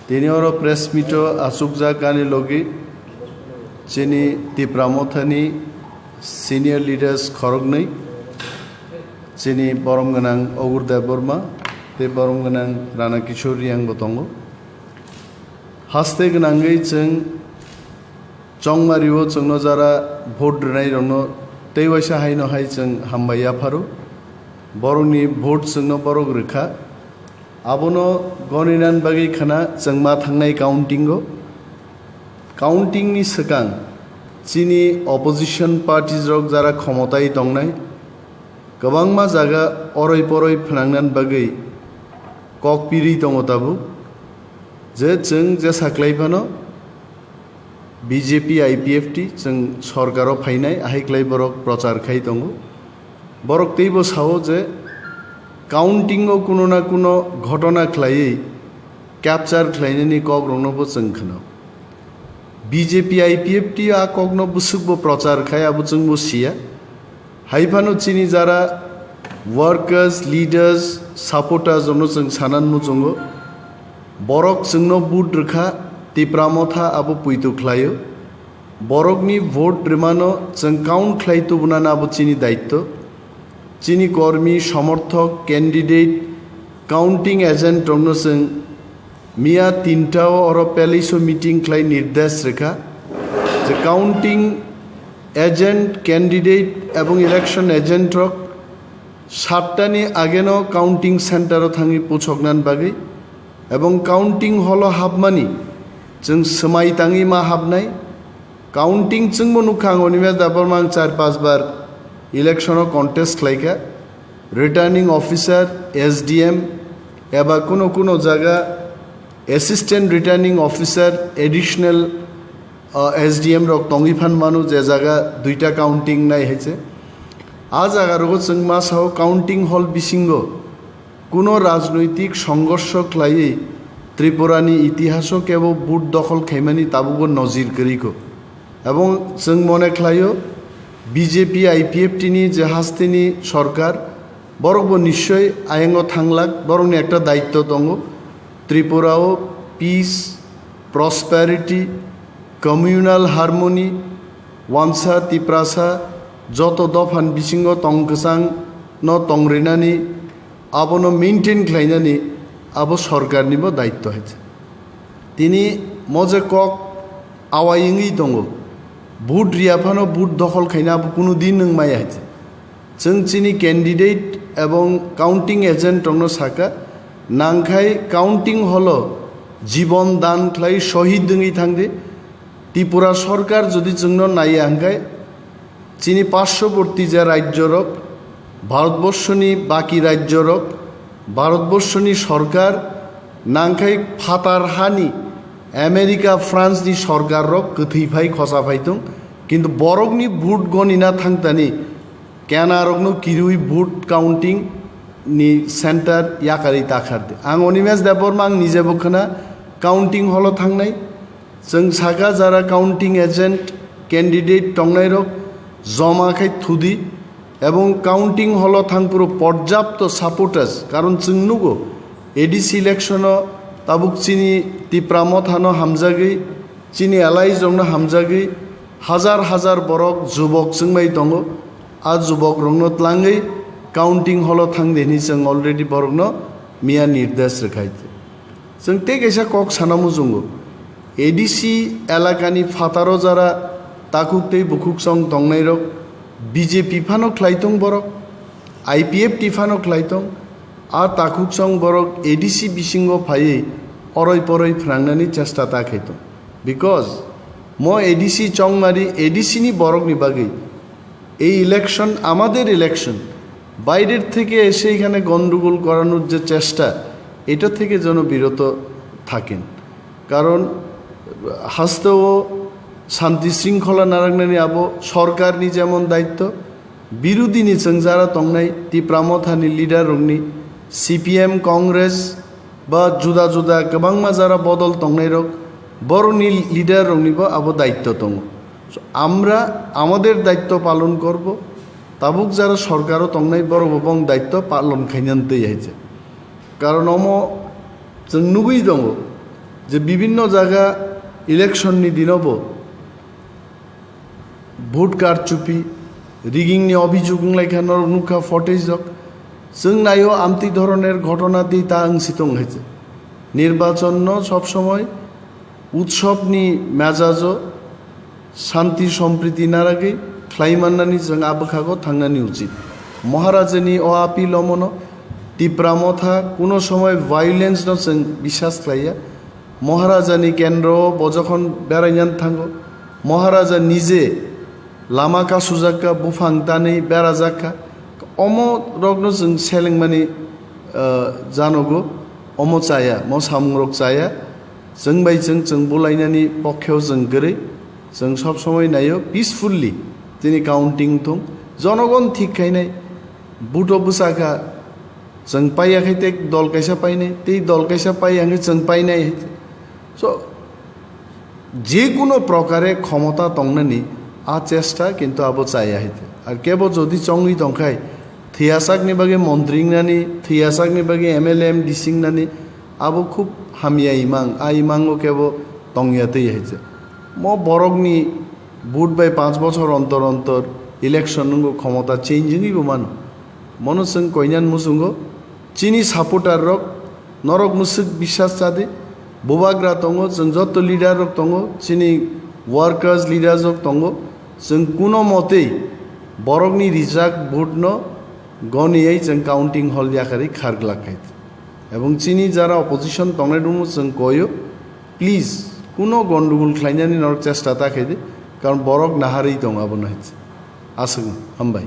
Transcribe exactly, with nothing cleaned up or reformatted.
Tini oro press meet o achukjak ani logi chini Tipra Mothani senior leaders khoroknwi, chini borom gwnang Ogur Debbarma tei borom gwnang Rana Kishore Reang bo tongo. Haste gwnangwi chwng Chongmari o chwngno jara vote rwnairokno tei waisa haino hai chwng hambai yapharo. Borokni vote chwngno borok rwkha. Abono goninani bagwi khna chwng ma thangnai counting o. Counting ni swkang chini opposition parties rok jara khomotai tongnai, kwbangma jaga oroi poroi phwnangnani bagwi kok pirwi tongo tabuk, je chwng jesa khlai phano B J P I P F T chwng sorkaro phainai, ahai khlai borok prochar khai tongo. Borok teibo sao je counting o kuno na kuno ghotona khlaiwi capture khlainani kokrokno bo chwng khno. B J P I P F T a kokno bwswkbo prochar khai, abo chwngbo siya. Hai phano chini jara workers, leaders, supporters rokno chwng sanan muchungo. Borok chwngno vote rwkha, Tipra Motha abo puitu khlaio. Borokni vote rwmano chwng count khlai tubunani abo chini daitto. Chini kormi, somorthok, candidate, counting agent rokno chwng miya tinta o oro palace o meeting khlai nirdesh rwkha je counting agent, candidate ebong election agent rok sattani ageno counting center o thangwi puchoknani bagwi ebong counting hall o hapmani chwng swmai tangwi ma hapnai. Counting chwngbo nukha ang, Animesh Debbarma ang char panch bar election o contest khlaikha. Returning officer, S D M, eba kuno kuno jaga assistant returning officer, additional, uh, S D M rok tongwi phan mano, je jaga duita counting nai hai se. A jaga rogo chwng ma sao counting hall bisingo kuno rajnoitik songhorsho khlaiwi Tripurani itihaso kebo vote dokhol khaimani tabukbo nojir kwrwikho. Ebong chwng mone khlaio, B J P I P F T ni je hasteni sorkar, borokbo nischoi ayango thanglak, borokni ekta daitto tongo. Tripura o peace, prosperity, communal harmony, wansa Tiprasa joto dophani bisingo tong kwchang no tongrinani, abono maintain khlainani abo sorkarnibo daitto hai se. Tini mo je kok awai wngwi tongo, vote riya phano vote dokhol khaina abo kunu din wng maya hai se. Chwng chini candidate ebong counting agent rokno saka, nangkhai counting hall o jibon dan khlai shohid wngwi thangdi. Tripura sorkar jodi chwngno naiya hwnkhe, chini parshoborti je rajyorok, Bharatborshoni baki rajyorok, Bharatborshoni sorkar, nangkhai phatar hani America, France ni sorkarrok kwthwi phai khosa phai tong, kintu borokni vote gonina thangtani kenarokno kirui vote counting ni center yakarwi takhar di. Ang Animesh Debbarma ang nijebo khna counting hall o thangnai. Chwng saka jara counting agent candidate tongnairok joma khai thudi ebong counting hall o thangphuru porjapto supporters, karon chwng nugo A D C election o tabuk chini Tipra Mothano hamjagwi, chini allies rokno hamjagwi hajar hajar borok jubok chwngbai tongo. A jubok rokno tlangwi counting hall o thangdi hwnwi chwng already borokno miya nirdesh rwkhai. Chwng tei kaisa kok sana muchungo, A D C elakani phataro jara takhuk tei bukhuk chong tongnairok B J P phano khlai tong borok, I P F T phano khlai tong, a takhuk chong borok A D C bisingo phaiwi oroi poroi phwnangnani chesta ta khai tong. Because mo A D C chongmari A D C ni borokni bagwi এই ইলেকশন আমাদের ইলেকশন, বাইরের থেকে এসে এখানে গন্ডগোল করানোর যে চেষ্টা, এটা থেকে যেন বিরত থাকেন। কারণ hasteo shanti shringkhola narwknani abo sorkarni jemon daitto, birodhini chwng jara tongnai Tipra Mothani leader rokni, C P M, Congress, ba juda juda kwbangma jara bodol tongnairok, borokni leader roknibo abo daitto tongo. So, আমরা আমাদের দায়িত্ব পালন করব, tabuk jara sorkaro tongnai borokbo bong daitto palon khainani twi hai se. Karon omo chwng nugwi tongo, Je bibhinno jaga election ni dinobo vote karchupi, rigging ni obhijog wnglaikha, norok nukha footage rok. Chwng naio amtwi dhoroner ghotona tei ta wngsi tong hai se. Nirbachon no sob somoi utsob ni mejajo shanti sompriti naragwi khlai mannani chwng a bwkhago thangnani uchit. Maharaja ni o api lomono Tipra Motha kuno somoi violence no chwng biswas khlaiya. Maharaja ni kendro o bo jokhon berainani thango, Maharaja nije lama kasujakka, buphang tanwi berajakka, omo rokno chwng selengmani, ah, janogo, omo chaya, mo samung rok chaya, chwng bai chwng, chwng bulainani pokheo chwng kwrwi, chwng sob somoi naio peacefully, tini counting thung, jonogon thik khainai, buto bwsakha, chwng paiya khai tei dol kaisa painai, tei dol kaisa paiya hwnkhe chwng painai. So, je kuno prokare khomota tongnani a chesta kintu abo chaya hai. Ar kebo jodi chongwi tongkhai, thwiyasakni bagwi montri wngnani, thwiyasakni bagwi M L A, M D C wngnani, abo khub hamya imang, a imango kebo tongya twi hai. Mo borokni vote bai panch bochor ontor ontor election nungo khomota change wngwi bo mano. Mono chwng koinan muchungo, chini supporter rok, norok mwswk biswas chadi, bubagra tongo, chwng joto leader rok tongo, chini workers, leaders rok tongo, chwng kuno motei borokni rijak vote no goniyai chwng counting hall yakarwi kharglak khai. Ebong chini jara opposition tongnai rokno chwng koyo, please, kuno gondogol khlainani norok chesta ta khaidi, karon borok naharwi tongo abono hai. Aswk, hambai.